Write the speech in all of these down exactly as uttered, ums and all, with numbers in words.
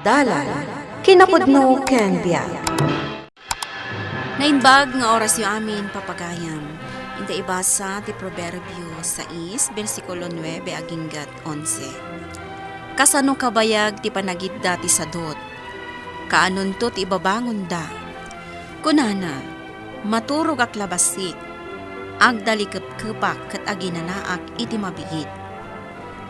Dalan, kinapudno ken biag. Naimbag nga orasyo amin, papagayam. Inta ibasa ti Proverbio sais, bersikulo nuebe aginggat onse. Kasano kabayag ti panagidda ti sadut? Kaanonto ti ibabangonda? Kunana, "Maturogak la bassit, agdalikepkepak ket aginanaak iti mabiit."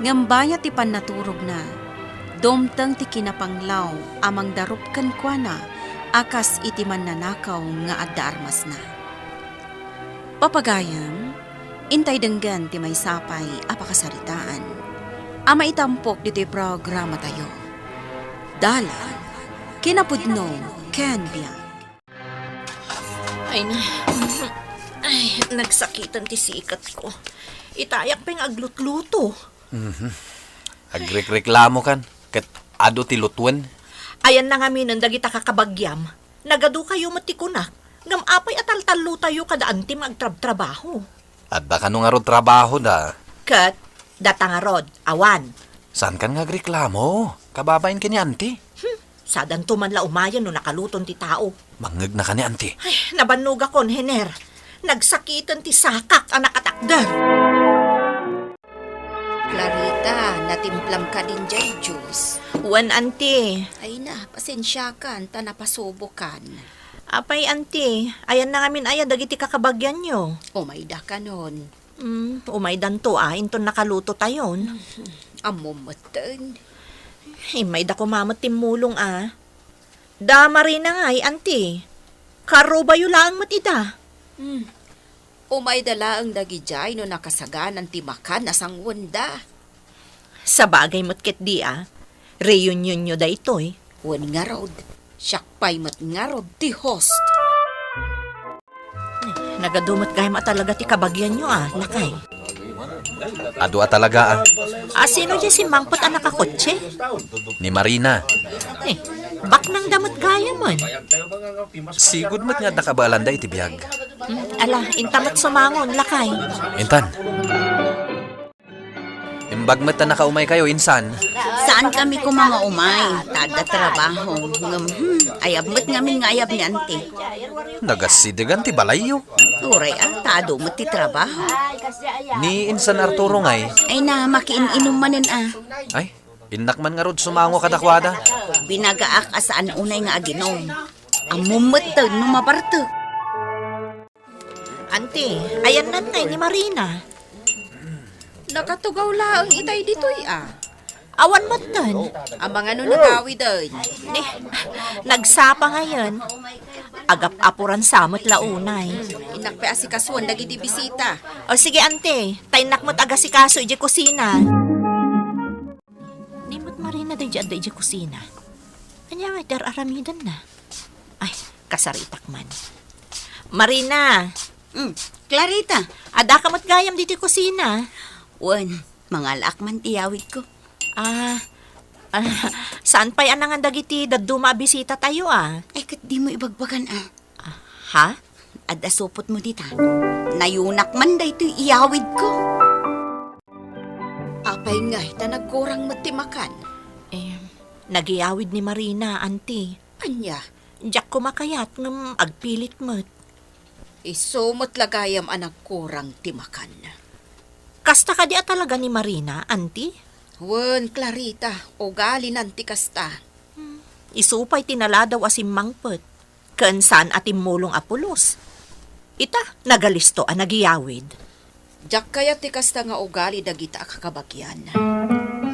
Ngem bayat ti pannaturogna, dumteng ti kinapanglaw a mangdarup kenkuana a kas iti mannanakaw nga adda armasna. Papagayam, intay denggen ti maysa pay a pakasaritaan a maitampok ditoy programatayo. Dalan, kinapudno, ken biag. Ay na. Ay, nagsakiten ti sikatko. Itayak pay nga aglutluto. Mhm. Agrekreklamokan, ket adu ti lutuen. Ayanna ngaminen dagita kakabagiam. Nagadukayo met ti kunak. Ngem apay a taltallotayo kada antim nga agtrabtrabaho? Adda kano ngarud trabahoda? Ket data ngarud, awan. Saankan nga agreklamo? Kababain ken ni Auntie. Hmm, sadanto man la umayen no nakaluton ti tao. Mangngegna ka ni Auntie. Ay, nabannogakon, Hener. Nagsakiten ti sakak a nakatakder. Clarita, natimplam kadin jay juice? Wen, Auntie. Ay na, pasensiakan, ta napasubokan. Apay, Auntie, ayanna ngamin aya dagiti kakabagianyo? Umayda kanon. Hmm, umaydanto a, inton nakalutotayon. Ammom metten. Immayda koma met timmulong a. Da Marina ngay, Auntie. Karubayo laeng met ida. Hmm. Umayda laeng dagidiay no nakasaganan ti makan a sanguenda. Sabagay met ketdi a, reunionyo daytoy. Wen ngarud, siak pay met ngarud ti host. Nagadu met gayam a talaga ti kabagianyo a, lakay. Adu a talaga a. A, sino diay simmangpet a nakakotse? Ni Marina. Eh, baknangda met gayamen. Sigud met nga adda kabaelanda iti biag. Hmm, ala, inta met sumangon, lakay. Intan. Imbag met ta nakaumaykayo, insan. Saan kami koma nga umay, ta adda trabaho. Ngem, hmm, ayab met ngamin nga ayab ni Auntie. Nagasidegan ti balayyo. Uray a, ta adu met ti trabaho. Ni insan Arturo ngay? Ay na, makiin-inum manen a. Ay, innak man ngarud sumango kadakuada. Binagaak a saan unay nga aginum. Ammom metten no mabartek. Auntie, ayanna ngay ni Marina? Nakatugaw laeng itay ditoy a. Awan metten. Amangan no nagawiden. Ni, nagsapa ngayen. Agap-apuran sa met la unay. Innak pay asikasuan dagiti bisita. O sige, Auntie, ta innak met agasikaso idiay kusina. Ni met Marina daydi adda idiay kusina. Ania nga ti ar-aramidenna? Ay, kasaritak man. Marina! Mm, Clarita! Addaka met gayam ditoy kusina? Wen, mangalaak man ti yawidko. Ah, ah, saan pay a nangan dagiti dadduma a bisitatayo a? Ay, ket dimo ibagbagan a. Ah, ha? Adda supotmo dita. Nayunak man daytoy iyawidko. Apay ngay ta nagkurang met ti makan? Eh, nagyawid ni Marina, Auntie. Ania? Diak koma kayat ngem agpilit met. Isu met la gayam a nagkurang ti makan. Kasta kadi a talaga ni Marina, Auntie? Wen, Clarita, ugalinan ti kasta. Hmm, isu pay ti naladaw a simmangpet. Ken saan a timmulong a pulos. Ita, nagalisto a nagyawid. Diak kayat ti kasta nga ugali dagita a kakabagian.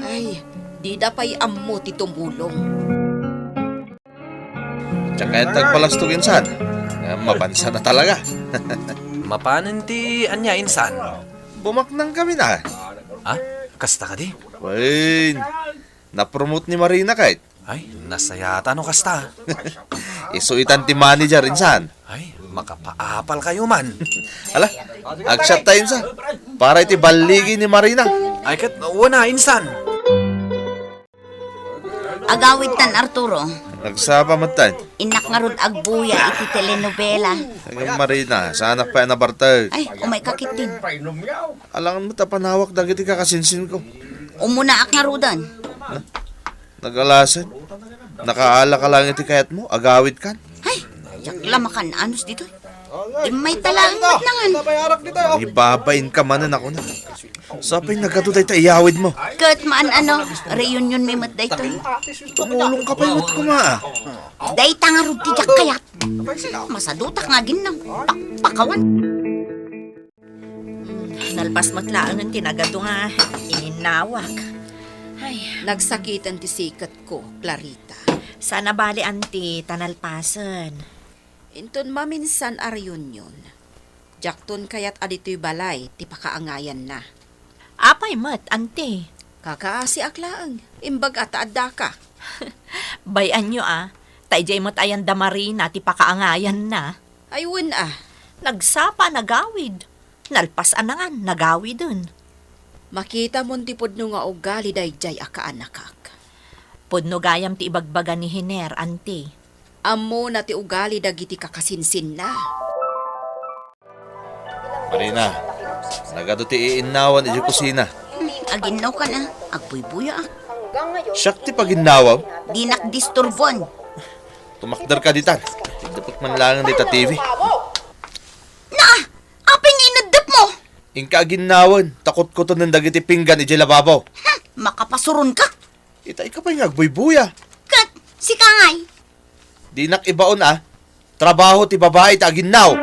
Ay, dida pay ammo ti tumulong. Diak kayat ti agbalastog, insan. Nga mapansan a talaga. Mapanen ti ania, insan? Bumaknang kami na. Ah, kasta kadi? Wen, na-promote ni Marina kayat. Ay, nasayata no kasta. Isu itan ti manager, insan. Ay, makapaapal kayo man. Ala, agsiattayo, insan. Para iti balligi ni Marina. Ay, ket, wen a, insan. Agawid tan, Arturo. Nagsapa met tan. Innak ngarud agbuya iti telenovela. Ay, Marina, saanak pay a nabartek. Ay, umay ka ketdin. Alangan met a panawak dagiti kakasinsinko. Umunaak ngaruden. Na, nagalasen. Nakaala ka lang iti kayatmo, agawidkan. Ay, diak la makan-anos ditoy. Immay ta laeng met nangan. Ibabain ka manen ako na. Sapay nagadu dayta iyawid mo. Ket maan-ano, reunion mi met daytoy. Tumulong ka pay met kuma, ah. Dayta ngarud ti diak kayat. Masadutak nga aginnaw. Pakpakawan. Hmm, nalpas met laengen ti nagadu nga ininnawak. Ay. Nagsakiten ti siketko, Clarita. Saan a bale, anti, ta nalpasen. Inton maminsan a reunion, diakton kayat a ditoy balay ti pakaangayanna. Apay met, anti? Kakaasiak laeng, imbag a ta addaka. Bay-anyo a, ta idiay met ayan da Marina ti pakaangayanna. Ay, wen a. Nagsapa, nagawid. Nalpas a nangan, nagawiden. Makitamon ti pudno nga ugali daydiay a kaanakak. Pudno gayam ti ibagbaga ni Hiner, anti. Ammona ti ugali dagiti kakasinsinna. Marina, nagadu ti iinnawan idiay kusina. Hmm, aginnaw ka na. Agbuybuya, ah. Siak ti paginnawaw. Dinak disturbon. Tumakder ka ditan. Idapot man laeng dita T V. Na! Apay nga ineddep mo? Inka aginnawen, ta kutkutonen dagiti pinggan idiay lababo. Hmm, makapasuron ka. Ita, ika pay nga agbuybuya. Ket, sika ngay? Dinak ibaon a, trabaho ti babai ta aginnaw.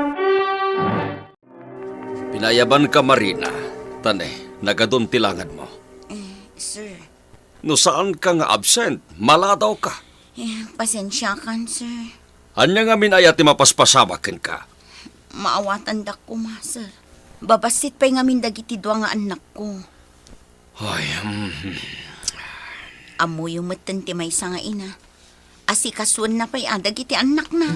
Pinayabanka, Marina. Tane, nagadun ti langedmo. Eh, sir. No saanka nga absent, maladawka. Eh, pasensiakan, sir. Ania ngamin aya ti mapaspasamak kenka? Maawatandak koma, sir. Babassit pay ngamin dagiti dua nga annakko. Ay, hmm. Ammoyo metten ti maysa nga ina. Asikasuenna pay a dagiti annakna.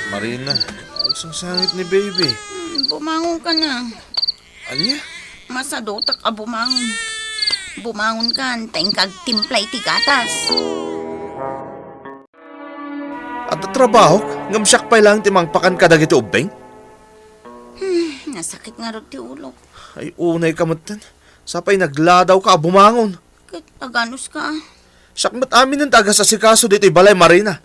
Marina, agsangsangit ni baby. Hmm, bumangon ka na. Ania? Masadutak a bumangon. Bumangon ka, ta inka agtimpla iti gatas. Adda trabahok, ngem siak pay laeng ti mangpakan kadagiti ubbing? Hmm, nasakit ngarud ti ulok. Ay, unay ka metten. Sapay nagladawka a bumangon. Ket aganos ka. Siak met aminen ti agasasikaso ditoy balay, Marina.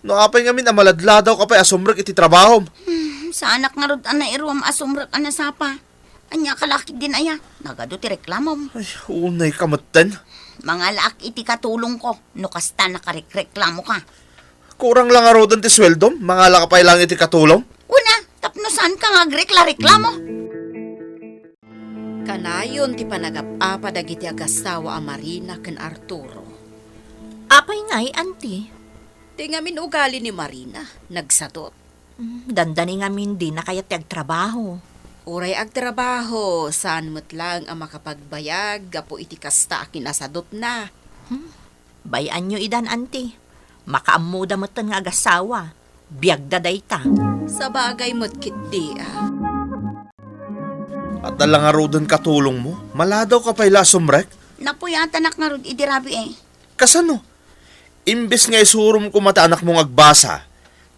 No apay ngamin a maladladawka pay a sumrek iti trabahom? Hmm, saanak ngarud a nairuam a sumrek a nasapa. Ania ka la ketdin aya? Nagadu ti reklamom. Ay, unay ka metten. Mangalaak iti katulongko no kasta nakarekreklamoka. Kurang la ngaruden ti sueldom, mangalaka pay laeng iti katulong. Kuna, tapno saanka nga agrekla-reklamo. Kanayon ti panagap-apa dagiti agassawa a Marina ken Arturo. Apay ngay, anti? Ti ngamin ugali ni Marina, nagsadut. Mm, dandani ngamin dina kayat ti agtrabaho. Uray agtrabaho, saan met laeng a makapagbayag gapu iti kasta a kinasadutna. Hmm. Bay-anyo idan, anti. Makaammoda metten nga agassawa. Biagda dayta. Sabagay met ketdi a. Adda la ngaruden katulongmo? Maladawka pay la a sumrek? Napuyatanak ngarud idi rabii. Kasano? Imbes nga isurom koma ti anakmo nga agbasa,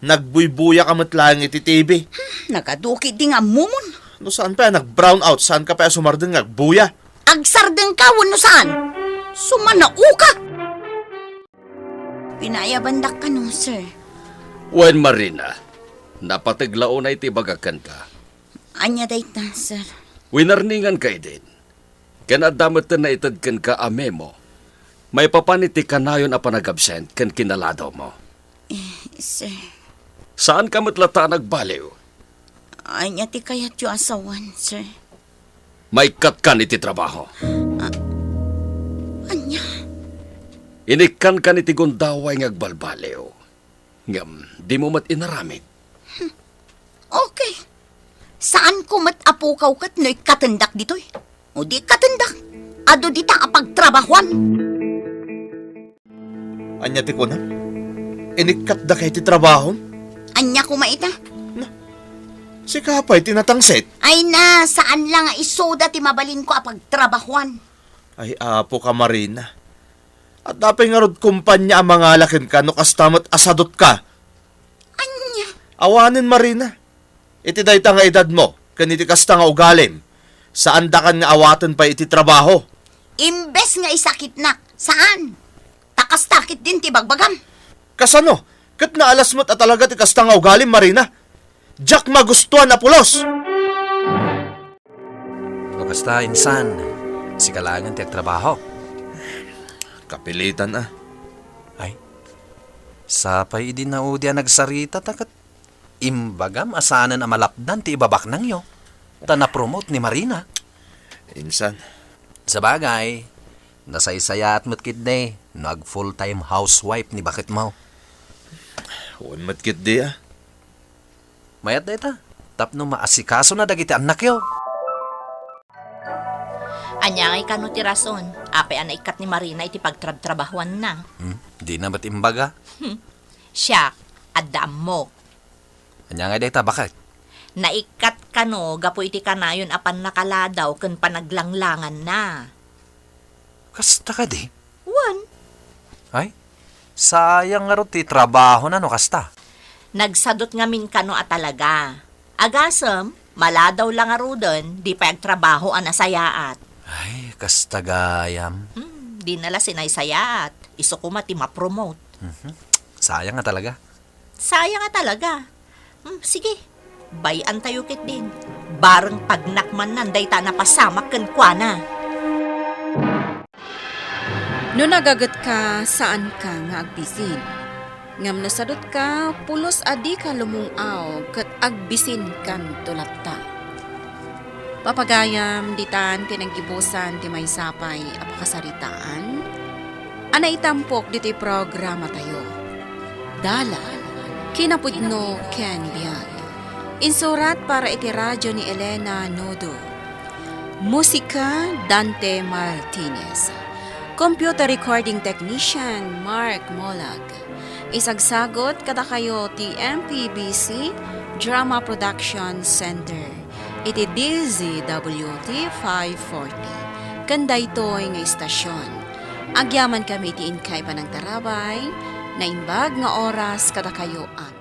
nagbuybuyaka met laeng iti T V. Hmm, nagadu ketdi nga ammomon. No saan pay a nag-brownout, saanka pay a sumardeng nga agbuya? Agsardengka wenno saan? Sumanaoka! Pinaayabandak kano, sir. Wen, Marina, napateg la unay ti ibagak kenka. Ania dayta, sir? Winarninganka idin. Ken adda metten naited kenka a memo maipapan iti kanayon a panagabsent ken kinaladawmo. Eh, sir. Saanka met latta a nagbaliw. Ania ti kayatyo a sawen, sir? Maikkatkan iti trabaho. Ah, ania? Inikkankan iti gundaway nga agbalbaliw. Ngem dimo met inaramid. Hmm. Okay. Saanko met a pukaw ket no ikkatendak ditoy? O di ikkatendak. Adu dita a pagtrabahuan. Ania ti kunam? Inikkatdaka iti trabahom? Ania koma ita? Na, sika pay ti natangsit? Ay na, saan la nga isuda ti mabalinko a pagtrabahuan. Ay, apo ka, Marina. Adda pay ngarud kompania a mangala kenka no kasta met a sadutka? Ania? Awanen, Marina. Iti dayta nga edadmo ken iti kasta nga ugalim, saandakan nga awaten pay iti trabaho. Imbes nga isakitnak, saan? Ta kasta ketdin ti bagbagam. Kasano? Ket naalas met a talaga ti kasta nga ugalim, Marina. Diak magustuan a pulos. No kasta, insan, sika laengen ti agtrabaho. Kapilitan a. Ay, sapay idi naudi a nagsarita ta ket imbagam a saanen a malapdan ti ibabaknangyo, ta na-promote ni Marina. Insan. Sabagay, nasaysayaat met ketdi no ag full-time housewife ni baketmo. Wen met ketdi a. Mayat dayta, tapno maasikasona dagiti annakyo. Ania ngay kano ti rason, apay a naikkat ni Marina iti pagtrabtrabahuanna? Hmm, dina met imbaga. Hmm, siak, adda ammok. Ania ngay dayta, baket? Naikkat kano gapu iti kanayon a pannakaladaw ken panaglanglanganna. Kasta kadi? Wen. Ay, sayang ngarud ti trabahona no kasta. Nagsadut ngamin kano a talaga. Agasem, maladaw la ngaruden, di pay agtrabaho a nasayaat. Ay, kasta gayam. Hmm, dina la sinaysayaat. Isu koma ti ma-promote. Mhm. Sayang nga talaga. Sayang nga talaga. Hmm, sige, bay-antayo ketdin. Bareng pagnakmannan dayta a napasamak kenkuana. No nagagetka, saanka nga agbisin. Ngem no sadutka, pulos a dika lumung-aw ket agbisinkanto latta. Papagayam, ditan ti naggibusan ti maysa pay a pakasaritaan a naitampok ditoy programatayo. Dalan, kinapudno ken biag. Insurat para iti radio ni Elena Nodo. Musika, Dante Martinez. Computer recording technician, Mark Molag. Isagsagot kadakayo ti M P B C Drama Production Center iti D Z W T five forty. Ken daytoy nga istasyon, agyamankami iti inkay panangtarabay, naimbag nga oras kadakayo amin.